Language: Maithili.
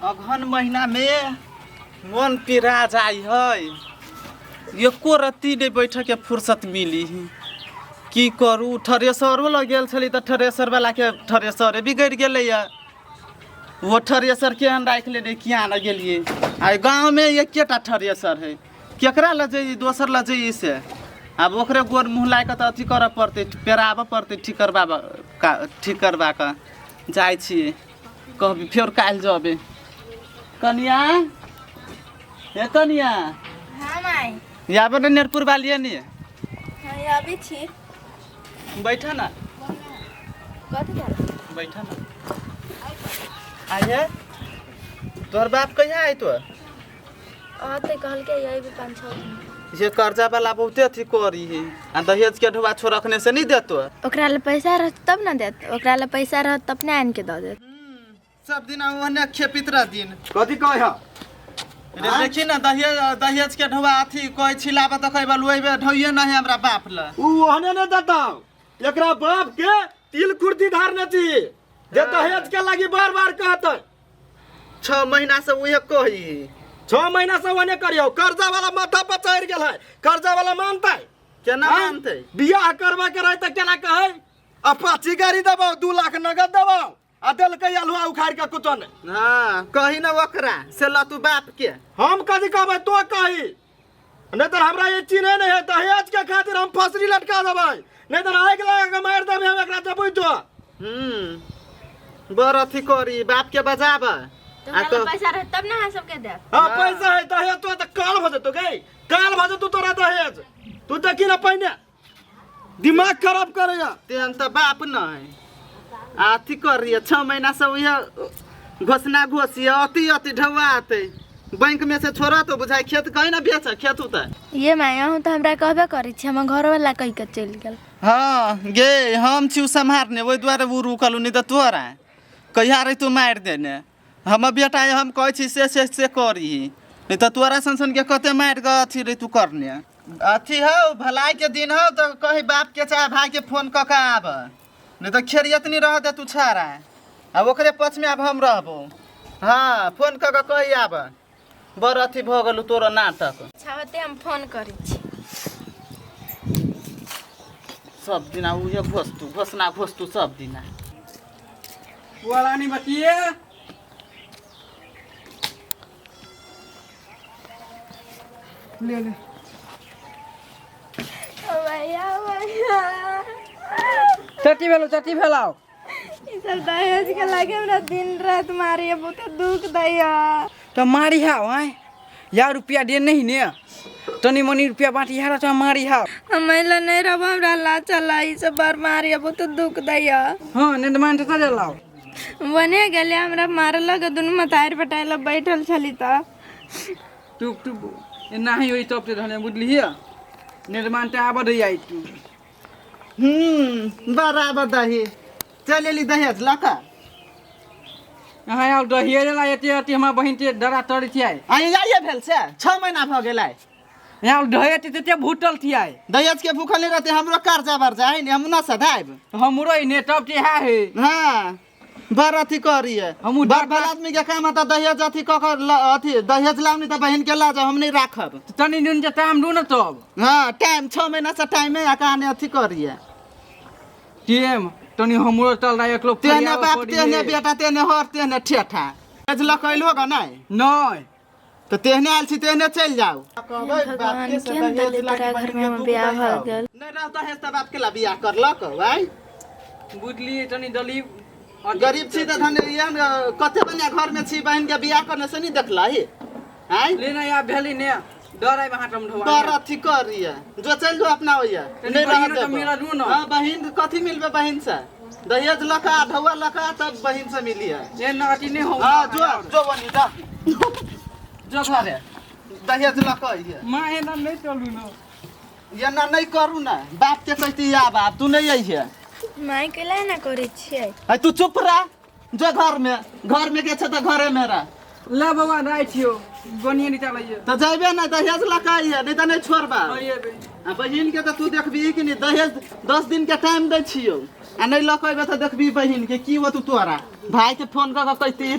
अगहन महीनामे मन पीड़ा जाइ है, एको रत्ती नहि बैठके फुर्सत मिली। की करू, थ्रेसरो लग गेल छली तऽ थ्रेसरवलाके थ्रेसरे बिगड़ि गेलैए। ओ थ्रेसर केहन राखि लेने किया ने गेलियै। आ गाँवमे एकेटा थ्रेसर है, केकरा लऽ जइयै, दोसर लऽ जइयै से आब ओकरे गोर मुँह लागि कऽ तऽ अथी करऽ पड़तै, पेराबऽ पड़तै। ठीक करबाबऽ ठीक करबा कऽ जाइ छियै, कहबी फेर काल्हि जबे। कनिया, हे कनिया। हाँ माई। आबे ने नेरपुर वाली ने। हाँ, आबै छी। बैठा ना। कथी भेल? बैठा ना। आइए, तोहर बाप कहिया आय तो? आते कहलकै, अयबै 5-6 दिन। ये कर्जा वाला बहुते अथी करी है आ दहेज के ढोबा छोड़ रखने से नहीं देतो। ओकरा लए पैसा रहत तब ने देत। ओकरा लए पैसा रहत तब ने आनि के दऽ देत। सब दिन ओहने खेपित रह दिन। कथी कहै ह? रे देखी ना, दहेज दहेज के ढोबा अथी कहै छी लाबऽ तऽ कहै बलुएबे ढोइए नहीं हमरा बाप ल। उ ओहने ने देतौ, एकरा बाप के तिल कुर्ती धारने छी जे दहेज के लागी बार बार कहतै। 6 महीना से उहे कही। 6 महीना से ओने करियौ, कर्जा वाला माथा पर चढ़ि गेल है। कर्जा वाला मानतै? केना आँय? मानतै? बियाह करबा के रहै तऽ केना कहै, अपाची गाड़ी देबौ, 2 लाख नगद देबौ, आ देलकै अल्हुआ उखाड़ के कुछो नहि। हाँ, कही ना ओकरा से ल तू बाप के। हम कथी कहबै? तो कही, नहीं तो हमरा ये चिन्हे नहीं है। दहेज के खातिर हम फसरी लटका देबै, नहीं तो आगि लगा के मारि देबै हम एकरा देबै तो। बड़ अथी करी, बाप के बजाब। तऽ ओकरा लग पैसा रहत तब ने अहाँ सबके देत। हाँ, पैसा है, दहेज तो तऽ काल भऽ जेतौ गई, काल भऽ जेतौ तोरा दहेज। तू देखी ना, पहिने दिमाग खराब करैया। तेहन तऽ बाप नहीं आ अथी करिए। 6 महीना से उहे घोषणा घोषिए, अति अति ढौआ आते बैंक में से छोड़ा तो बुझाई खेत कहीं ना बेच खेत उतर। ये माय, अहूँ तऽ हमरा कहबे करै छी, हमर घरवला कहि कऽ चलि गेल। हाँ गे, हम छी सम्हारने, ओहि दुआरे ओ रुकल, नहीं तऽ तोरा कहिया रही तू मारि देने। हमर बेटा है, हम कहै छी से से से करी, नहीं तऽ तोरा सन सन के कते मारि कऽ अथी रही तू करने। अथी हौ, भलाई के दिन हौ तऽ कही बाप के चाहे भाई के फोन कऽ के आब, नहीं तऽ खेरियत नहीं रह दे तू छाड़ा। आ ओकरे पक्ष में आब हम रहबो। हाँ, फोन कऽ के कही आब। बड़ अथी भऽ गेलौ तोरो नाटक। अच्छा होते, हम फोन करै छी। सब दिना उहे घोसतू, घोसना घोसतू सब दिना। वाला बतिए। ले ले। भैया, भैया। चटी भेलो, चटी भेलाओ। ई सब दहेज के लागे हमरा दिन रात मारिए, बहुत दुख दैया। तो मारी हाव आय यार, रुपया दे नहीं ने, तनी मनी रुपया बाँटी हारा तो मारी हाव। हम अइला नहीं रहब, हमरा ला चला, ई सब बार मारिए, बहुत दुख दैया। हाँ, नहीं तो मान तो लाओ। बने गेले, हमरा मारलक, दुनू मतार पटाइल बैठल छली तऽ। तू तू एना ही होई तब ते धने बुझलिए, नहीं तो मानते आबद आई तू। बराबर दही चल एली दहेज लऽ कऽ। यहाँ आउ, दहिए ला एते एते हमरा बहिन के डरा तरी थियाई। आइ आइए भेल से 6 महीना भऽ गेलै। यहाँ दहेज एते भूटल थियाई। दहेज के भूखल नहीं रहते, हमरो कर्जा वर्जा है ने, हम न सधायब। हमरो ने तब ते है हे। हाँ, बड़ अथी करिए। हमहूँ बड़ भला आदमी के काम होता दहेज अथी कऽ कऽ अथी दहेज लाउ, नहीं तऽ बहिन के ला जाओ, हम नहीं राखब। तनी दिन के टाइम दू न तब। हाँ, टाइम 6 महीना से टाइम है, कहानी अथी करिए। टेम तनी हमरो चल रहा एक लोग। तेहने बाप तेहने बेटा तेहने हर तेहने ठेठा। दहेज लऽ कऽ अयलहो ग नहि? नहीं। तऽ तेहने आयल छी तेहने चलि जाउ। भगवान, केहन दलितरा घर में हमर बियाह भऽ गेल। नहि रह दहेज तऽ बाप के ला बियाह करलक भाइ। बुझलिए, तनी दलीप गरीब छी तऽ धन एहन कते बढ़िया घर में छी, बहिन के बियाह करने से नहीं देखलही आँय? लेना या भेली ने डर आइ हाथ में ढोआ। बड़ अथी करिए, जो चलि जो अपना होइए। तनी नहीं रह बहिनो तऽ देबो। मिला दू न। हाँ, बहिन कथी मिलबे बहिन से? दहेज लऽ कऽ आ ढौआ लऽ कऽ तब बहिन से मिली है। ए न अथी नहीं हो। हाँ, जो जो बनी जा, जो घरे दहेज लऽ कऽ अइहे। माँ, एना नहीं चलू न। एना नहीं करू ना, बाप के कहती आ बाप, तू नहीं अइहे। माय, कैला एना करै छियै? अरे तू चुप रह, जो घर में, घर में के छै तऽ घरे में रह। ला बाबा, राय छियो गोनिया नहीं चलाइए। तऽ जैबे ना, दहेज लऽ कऽ अइहे, नहीं तऽ नहीं छोड़बा। आइए बे। आ बहिन के तऽ तू देखबी कि नहीं? दहेज 10 दिन के टाइम दै छियौ, आ नहीं लऽ कऽ अयबे तऽ देखबी बहिन के की होतौ तोरा। भाई के फोन कऽ कऽ कहती।